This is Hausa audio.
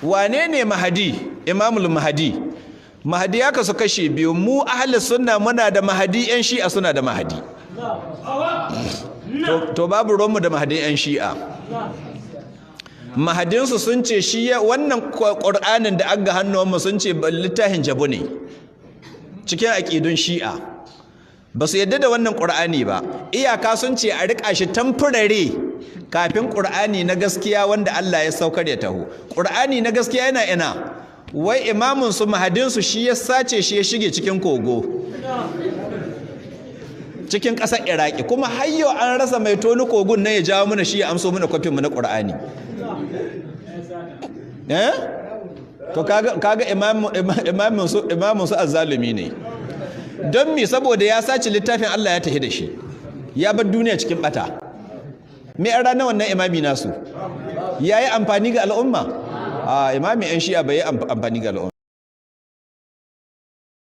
Wane ne Mahadi? Imamul Mahadi. Mahadi ya kasu kashi biyu. Mu ahli sunna muna da Mahadi, yan Shi'a suna da Mahadi. To babu ruwanmu da Mahadin yan Shi'a. Mahadinsu sun ce shi wannan Ƙur'anin da aga hannuwanmu, sun ce littafin jabu ne. Cikin aƙidun Shi'a, ba su yadda da wannan Ƙur'ani ba. Iyaka sun ce a riƙa shi temporary kafin Ƙur'ani na gaskiya wanda Allah ya saukar ya taho. Ƙur'ani na gaskiya yana ina? Wai imamin su, mahadinsu, shi ya sace shi ya shige cikin kogo cikin ƙasar Iraki, kuma har yau an rasa mai toni kogon nan ya jawo mana shi ya amso mana kwafin mu na Ƙur'ani. Eh, to kaga imamin su azzalumi ne. Don mi? Saboda ya sace littafin Allah ya tafi da shi, ya bar duniya cikin bata. Me an ranar wannan imami nasu ya yi amfani ga al'umma? A imami yan Shi'a bai yi amfani ga al'umma.